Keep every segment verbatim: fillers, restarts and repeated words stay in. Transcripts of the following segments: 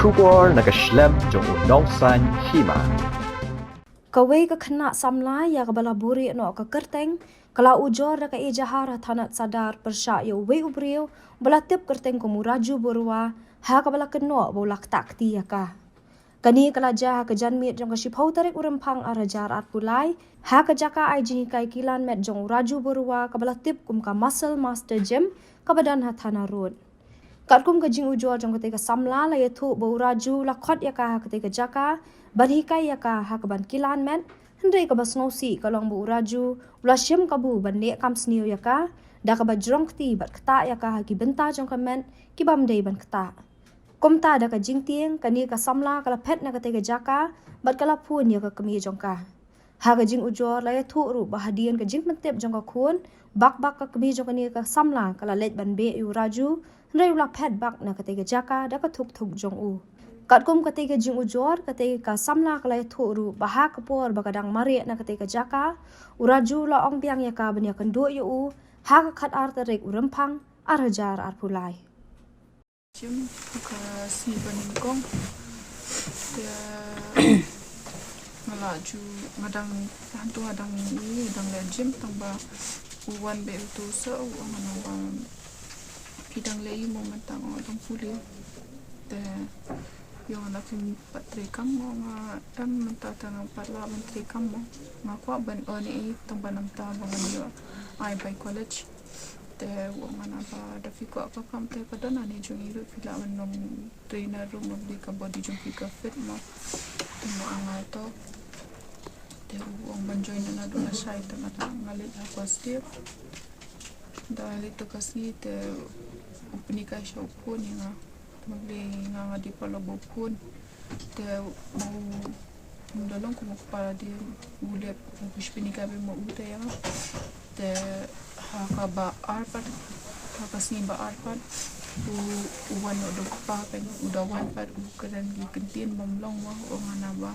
Khubor na ka shlem jong u nongsan hima. Kawei ka khynnah samla ïa kaba la buhrieh noh ka kyrteng, ka la ujor da ka ejahar ha thanat Sadar pyrshah ïa uwei u briew ba la tip kyrteng kum u Raju Baruah, ha kaba la kynnoh ba u la ktah kti ïa ka. Kane ka la jia ha ka janmiet jong ka shiphew tarik u Rymphang ar hajar arphew lai, ha ka jaka ai jinghikai kilan met jong u Raju Baruah kaba la tip kum ka Muscle Master Gym, kaba don ha Thana Road. Katkum ka jingujor jong katei ka samla la ïathuh ba u Raju u la khot ïa ka ha katei ka jaka ban hikai ïa ka ha kaban kilan met, hynrei kaba sngewsih ka long ba u Raju u la shim kabu ban leh kam sniew ïa ka, da kaba jrong kti bad ktah ïa ka ha ki bynta jong ka met ki bym dei ban ktah. Kumta da ka jingtieng, kane ka samla ka la phet na katei ka jaka bad ka la phone ïa ka kmie jong ka. Ha ka jingujor la ïathuh ruh ba hadien ka jingpyntip jong ka khun, bak bak ka kmie jong kane ka samla ka la leit ban beh ïa u Raju, hynrei u la phet bak na katei ka jaka da ka thuk thuk jong u. Katkum katei ka jingujor, katei ka samla ka la ïathuh ruh ba ha ka por ba ka dang mareh na katei ka jaka, u Raju u la ong biang ïa ka ban ïakynduh ïa u ha ka khatar tarik u Rymphang ar hajar arphew lai. Gym, ka sngi ba nyngkong. Te nga la ju, nga dang, hangtu nga dang, nga dang leh gym, tang ba u wan beh utu u soh, u ong nga naba phi dang leh aïu mo mynta, nga ong dang pule. Te u ong nga naba phim pat trei kam mo, nga ong em mynta te ngam pat lah ban trei kam mo. Nga kwah ban earn ei, tang ba namar ba ngan ïoh ai bai college. Te u ong nga naba da phi kwah ka kam te ka don hangne jong i ruh, phi lah ban long trainer ruh, ma balei ka body jong phi ka fit mo. Te nga ong nga to. Te u ong ban join na naduh lashai, te nga da nga leit ha ka step. Da leit to ka sngi te u pynhikai sha u phone ïa nga. Ma balei nga, nga dei paralok ba u phone. Te u, u da long kum u kpa de, u leh, u pynhikai bha ma u te ïa nga. Te ha kaba ar pat, ha ka sngi ba ar pat, u, u wan noh da u kpa, kan u da wan pat, u kren ki kyntien bym long mo, u ong nga naba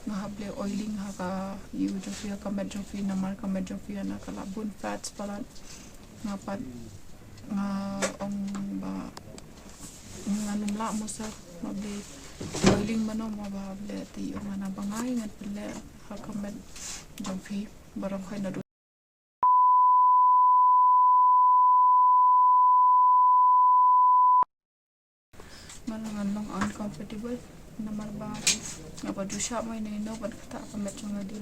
nga hap leh oiling ha ka, ïa u jong phi, ha ka met jong phi, namar ka met jong phi hana ka la bun fats palat. Nga pat nga ong ba ngan ym lah mo sir, ma balei oiling mano, ma ba balei. Te u ong nga naba nga ngan pynleh ha ka met jong phi, baroh khoit naduh. Nga la ngan long uncomfortable namar ba nga ba ju shah mo ïa ino ban ktah ka met jong nga de.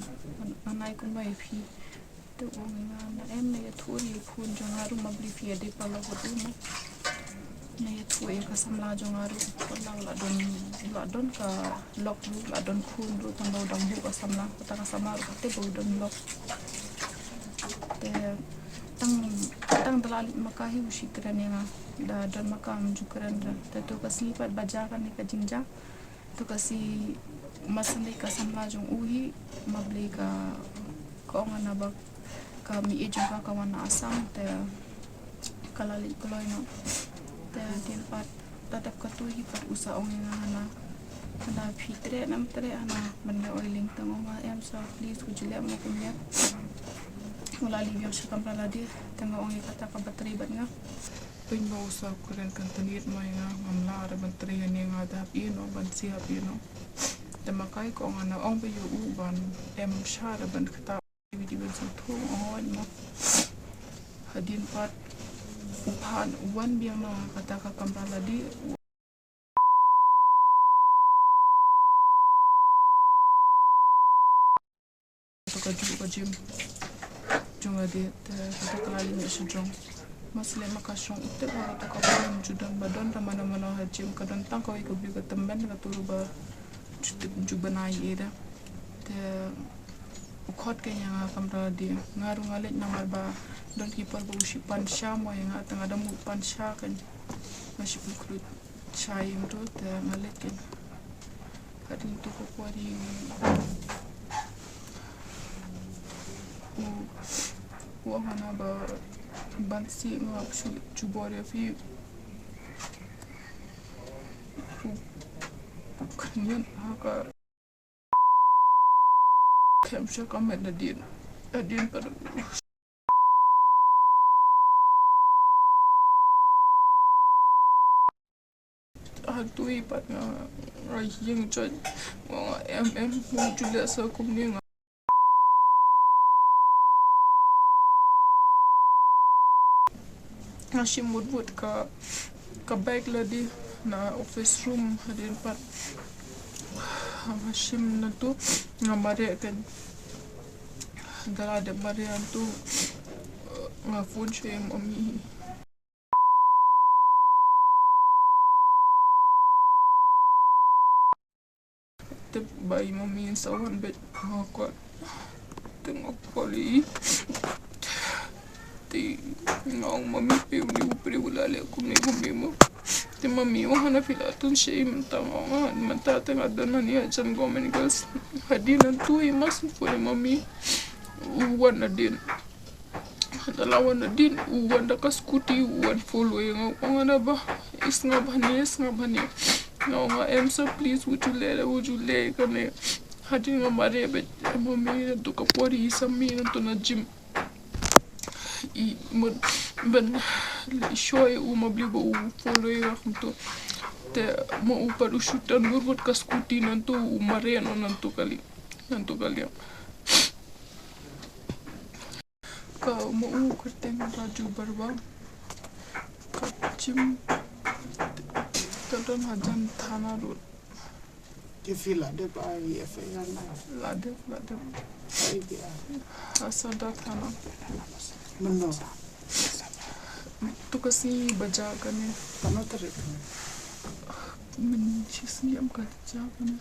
Ngan ai kumno ïa phi? Te u ong ïa nga, na em, na ïathuh ïa u khun jong nga ruh, ma balei phi ïa dei paralok bad u mo. Na ïathuh ïa ka samla jong nga ruh, wat la u la don, u la don ka lok ruh, u la don khun ruh, tang ba u dang buh ka samla, kata ka samla ruh ka tip ba u don lok. Te tang, tang da la leit ma ka hi u shu kren ïa nga, da don ma ka um ju kren re. Te to ka sngi pat ba jia kane ka jingjia, to ka sngi ma sngewsih ka samla jong u hi, ma balei ka, ka ong nga naba ka mei jong ka ka wan na Assam, te ka la leit kloi noh. Te hadien pat, da dep katu hi pat u sa ong ïa nga hana, hana phi treh ne em treh hana ban leh oiling? Te nga ong nga em sir, please, u ju leh mo kumne. U la leit biang sha kamra lade, te nga ong ïa kata kaba trei bad nga. Pyn ba u sa kren kan tynit mo ïa nga, ngam lah re ban trei hangne, nga da hap ïeh noh, ban shu hap ïeh noh. Te ma ka hi ka ong nga na ong beit ïa u ban em sha re ban ktah. Video sngewthuh, ong hooid mo. Hadien pat u pha u wan biang na kata ka kamra lade. Ka ju ka gym jong lade, te kata ka la leit sha jrong. Ma shu leh ma ka shong u tip ha kata ka por, ju don ba don da mano mano ha gym, ka don tang kawei ka briew ka tymmen, katu ruh ba ju tip, ju bnai ïa da. Te u khot keiñ ïa nga ha kamra lade, nga ruh nga leit namar ba don ki por ba u shu pan sha mo ïa nga, te nga da mut pan sha keiñ, nga shu pynkhluit sha ïing ruh, te nga leit keiñ. Hadien to ka por hi u, u ong nga naba ban shu, nga shu jubor ïa phi. U khñiot ha ka khem sha ka met hadien, hadien pat. Tui pat nga, nga ïeng jot, nga em em, nga ju leh sa kumne nga. Nga shim wut wut ka, ka bag lade na office room hadien pat. Nga shim na tu, nga mareh kan. Da la dep mareh tu, nga phone sha i mummy. Te ba i mummy in sa wan bad nga kwah. Te nga kwah li. Te nga ong mummy, phi uni u briew u la leh kumne kumne mo. Te mummy u hana phi la tun sha i mynta, nga ong mynta te nga don hangne ha jan Government Girls. Hadien nangtu i must phone i mummy. U wan hadien. Da la wan hadien, u wan da ka scooty, u wan follow ïa nga, u ong hana ba, i sngap hangne, i sngap hangne. Nga ong nga em, so please, wut ju leh, wut ju leh kane. Hadien nga mareh bad i mummy, nangtu ka por i sa mih nangtu na gym. I mut ban leh sure u map leh ba u follow ïa nga kumto. Te ma u pat u shu tan wut wut ka scooty nangtu, u mareh noh nangtu ka liang, nangtu ka liang. Ka ma u kyrteng Raju Barwa. Ka gym ka don hajan Thana Road. Te phi la dep ai F I R na? La dep, la dep. Ai bi ai. Ha Sadar Thana. Mynno? Tu ka sngi ba jia kane. Katno tarik kane? Mynta shi sngi em ka jia kane.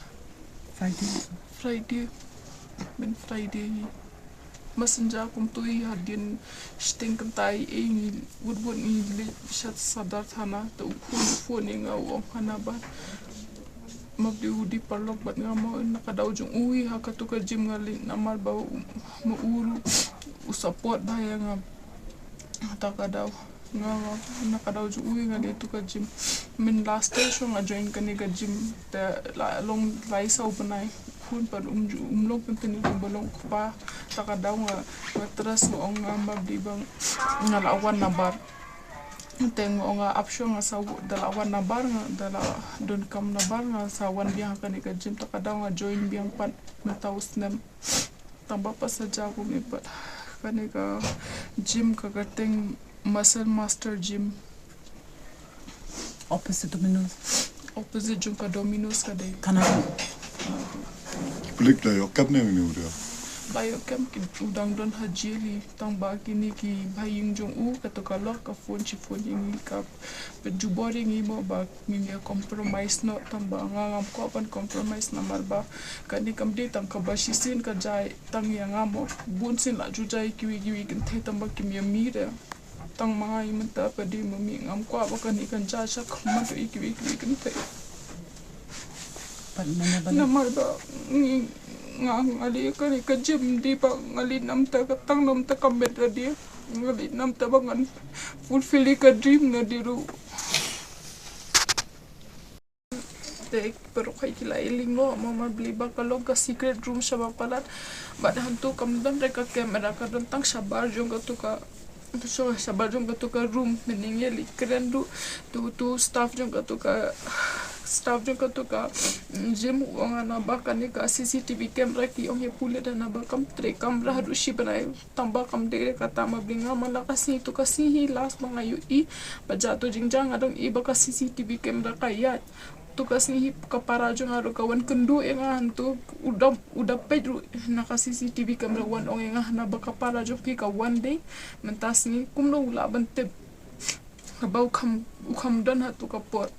Friday. Friday. Mynta Friday hi. Messenger kumto hi hadien shiteng kynta hi, eh, ngi wut wut ngi leit sha Sadar Thana, te u phone, u phone ïa nga u ong hana ba map dei u dei paralok bad nga mo, na ka daw jong u hi ha katu ka gym nga leit namar ba u, ma u ruh u support bha ïa nga. Ta ka daw. Nga, nga, na ka daw jong u hi nga leit tu ka gym. Mynta last year shuwa nga join kane ka gym. Te la long lai saw bnai. Khun pat um ju, um long pynthymmai, um ba long kpa. Ta ka daw nga, nga trust, nga ong nga map dei ba nga la wan nabar. Te nga ong nga ap shuwa nga sa, da la wan nabar nga, da la don kam nabar nga sa wan biang ha kane ka gym. Ta ka daw nga join biang pat mynta u snem. Tang ba pat sa jia kumne pat. Kane ka gym ka kyrteng Muscle Master Gym. Opposite Domino's. Opposite jong ka Domino's ka dei. Thana. Ki pulit la ïoh camp ne mini u dei? La ïoh camp, ki u dang don ha jail hi, tang ba kine ki bahaïing jong u, kato ka lok ka phone, shi phone ïa ngi, ka pynjubor ïa ngi mo ba ngin ïa compromise noh, tang ba nga ngam kwah ban compromise namar ba kane kam dei tang kaba shisien ka jia tang ïa nga mo, bun sien la ju jia ïa kiwei kiwei kynthei tang ba kim ïa mih de. Tang ma nga ïa mynta pat dei ma mih, ngam kwah ba kane kan jia sha khmat ïa kiwei kiwei kynthei. Namar ba ngi, nga, nga leit kane ka gym dei ba nga leit namar ka tang namar ka met lade. Nga leit namar ba ngan fulfill ïa ka dream lade ruh. Te baroh hi ki la ïa lyngngoh, map dei ba ka long ka secret room shaba palat. Bad hangto kam don re ka camera, ka don tang shabar jong katu ka, shabar jong katu ka room, mynhynnin ïa leit kren ruh. Tu, tu staff jong katu ka, staff jong katu ka, mm, gym u ong hana ba kane ka C C T V camera ki ong ïa pulit hana ba kam trei camera haduh shi bnai. Tang ba kam dei re kata, map dei nga man la ka sngi, tu ka sngi hi last ba nga ïohi ba jia tu jingjia, nga dang ïohi ba ka C C T V camera ka ïaid. Tu ka sngi hi ka para jong nga ruh ka wan kynduh ïa nga hangto, u da, u da peit ruh na ka C C T V camera, wan ong ïa nga hana ba ka para jong phi ka wan dei mynta sngi, kumno u lah ban tip ba u kham, u kham don ha tu ka por.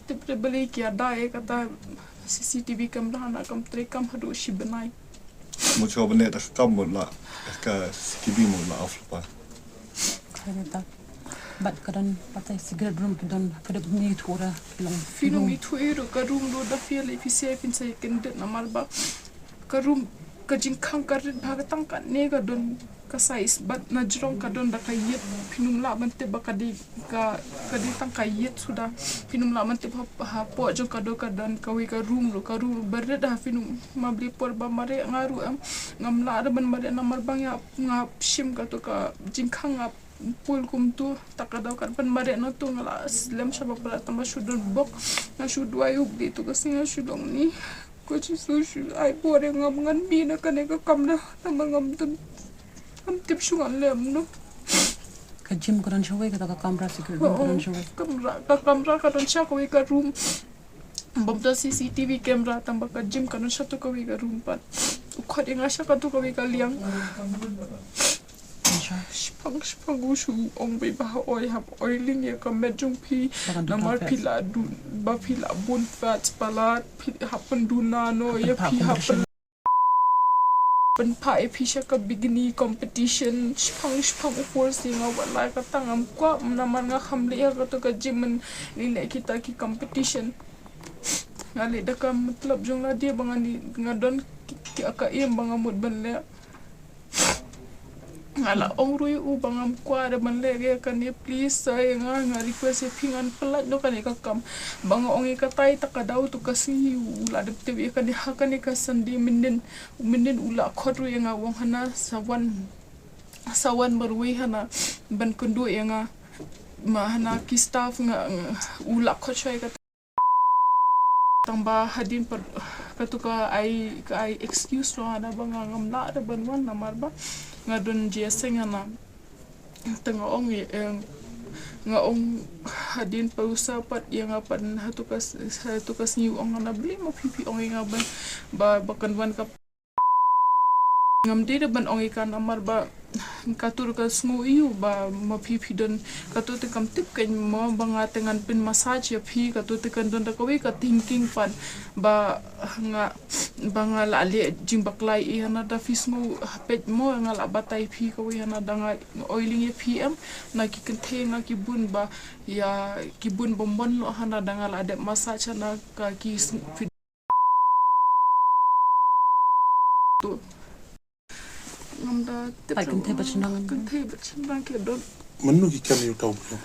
Tip re balei ki ïada ïa kata C C T V camera hana, kam trei kam haduh shi bnai. Mo, shuwa ban leh da ka kam mo la, ka C C T V mo la off lypa. Bad ka don pat secret room ki don, ka dei phi ïathuh ra, ki long, phi long ïathuh ïa ruh ka room ruh, da phi leh phi sa, phin sa ïakynduh namar ba ka room ka jingkhang ka rit bha, ka tang kane ka don ka size, bad na jrong ka don da ka ïit, phin ym lah ban tip ba ka dei ka, ka dei tang ka ïit suda. Phin ym lah ban tip ha, hapoh jong ka don, ka don kawei ka room ruh, ka room ruh ba rit ha, phin ym, map dei por ba mareh nga ruh em, ngam lah ruh ban mareh namar ba nga, nga shim katu ka jingkhang, nga Pul kumtu, ta ka daw kat ban mareh na tu nga la slem shaba palat tang ba shu don bok, nga shu duwai u Blei tu ka sngi nga shu long ni. Ko Jisu shu ai bor ïa nga ba ngan mih na kane ka kamra, tang ba ngam don, ngam tip shu ngan leh kumno. Ka gym ka don shawei, kata ka kamra secret room ka don shawei. Kamra, ka kamra ka don sha kawei ka room. Bym don C C T V camera, tang ba ka gym ka don sha tu kawei ka room pat. U khot ïa nga sha katu kawei ka liang. Shipang, shipang u shu ong bha ba ha oi, hap oi ling ïa ka met jong phi. Namar phi la duna, ba phi la bun fat palat, phi hap pynduna noh ïa phi, hap pyn, pynphah ïa phi sha ka bikini competition. Shipang, shipang u force ïa nga, wat la kata ngam kwah, namar nga kham leh ïa katu ka gym, mynlei kita ki competition. Nga leh da ka matlab jong lade ba nga ni, nga don ki, ki, ka aim ba nga mut ban leh. Nga la ong ruh ïa u ba ngam kwah da ban leh ïa kane, please sa ïa nga, nga request ïa phi, ngan pyllait noh kane ka kam. Ba nga ong ïa katai, ta ka daw tu ka sngi u la dep tip ïa kane, ha kane ka Sunday mynnin, mynnin u la khot ruh ïa nga, u ong hana sa wan, sa wan marwei hana ban kynduh ïa nga. Ma hana ki staff nga, nga, u la khot shuwa ïa kata. Tang ba hadien pat katu ka ai, ka ai excuse ruh hana ba nga ngam lah da ban wan namar ba nga don jingïaseng hana. Te nga ong ïa, eh, nga ong hadien pat u sa pat ïa nga pat hatu ka s-, hatu ka sngi u ong hana, balei ma phi phi ong ïa nga ba, ba, ba kan wan ka Ngam dei da ban ong ïa ka namar ba katu ruh ka sngew ïa u ba ma phi phi don, katu te kam tip kein mo ba nga te ngan pyn massage ïa phi, katu te kan don da kawei ka thinking pat ba nga, ba nga la leh jingbakla ïa hana, da phi sngew peit mo nga la batai phi kawei hana, da nga oiling ïa phi em, na ki kynthei nga ki bun ba ïa ki bun bym mon noh hana, da nga la dep massage hana ka ki sng-, phi Ngam da tip. Pat kynthei bad shynrang. Kynthei bad shynrang ki don. Mynno ki kem ïa uta u briew?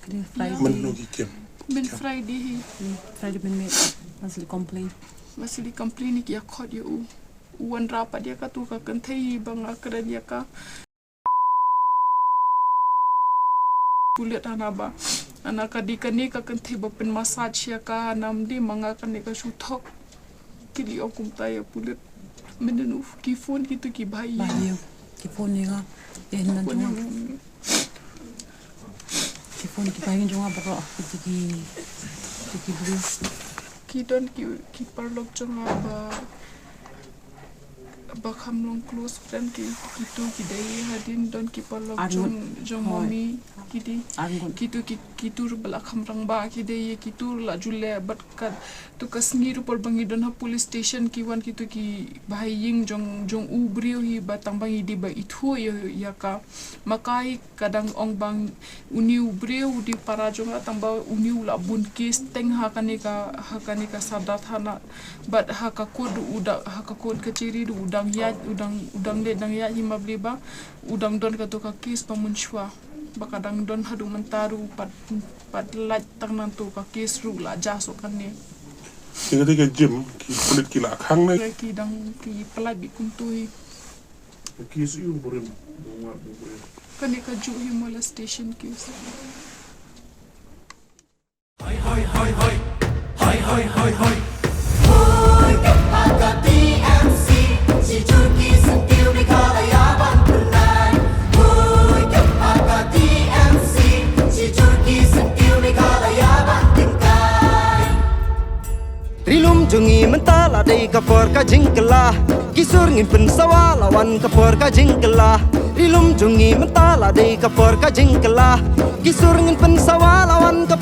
Kane Friday. Mynno ki kem? Myn Friday hi. Hmm, Friday mynmiet. Nga sdang complain. Nga sdang complain ïa ki ïa khot ïa u. U wanrah pat ïa katu ka kynthei ba nga kren ïa ka. Pulit hana ba, hana ka dei kane ka kynthei ba pyn massage ïa ka, hana ym dei ma nga kane ka shu thok. Ki la ong kumta ïa pulit. Mynnin u ki phone kitu ki bhai ïing. Bhai ïing. Ki phone ïa nga. Ïa hynmen jong nga. Ki phone ki bhai ïing jong nga baroh kitu ki, kitu ki briew. Ki don ki, ki paralok jong nga ba ba kham long close friend ki, kitu ki dei hadien don ki paralok jong, jong mami ki dei. Kitu ki, kitu ruh ba la kham rangbah ki dei, kitu ruh la ju leh bad katu ka sngi ruh por ba ngi don ha police station ki wan kitu ki bhai ïing jong, jong u briew hi ba tang ba ngi dei ba ithuh ïa, ïa ka. Ma ka hi ka dang ong ba une u briew u dei para jong nga tang ba une u la bun case teng ha kane ka, ha kane ka Sardar Thana. Bad ha ka court u da, ha ka court kachari u dang ïaid, u dang, u dang leh dang ïaid hi ma balei ba u dang don katu ka case ba mynshuwa. Ba ka dang don haduh mynta ruh pat, pat lait tang nangtu ka case ruh la jia shuh kane. Ki kata ka gym, ki pulit ki la khang ne? Ki dang ki pyllait beit kumtu hi. Ki S U burim, bunga burim. Kane ka juh hi molestation case. Hoi, hoi, hoi, hoi. Hoi, hoi, hoi, hoi. Hoi, kep ha ka T M C. Shi jur ki syntiew Meghalaya ban pynlait. Hoi, kep ha ka T M C. Shi jur ki syntiew Meghalaya ban tyngkai. Ri lum jong ngi mynta la dei ka por ka jingkylla. Ki sur ngin pynsawa la wan ka por ka jingkylla. Ri lum jong ngi mynta la dei ka por ka jingkylla. Ki sur ngin pynsawa la wan ka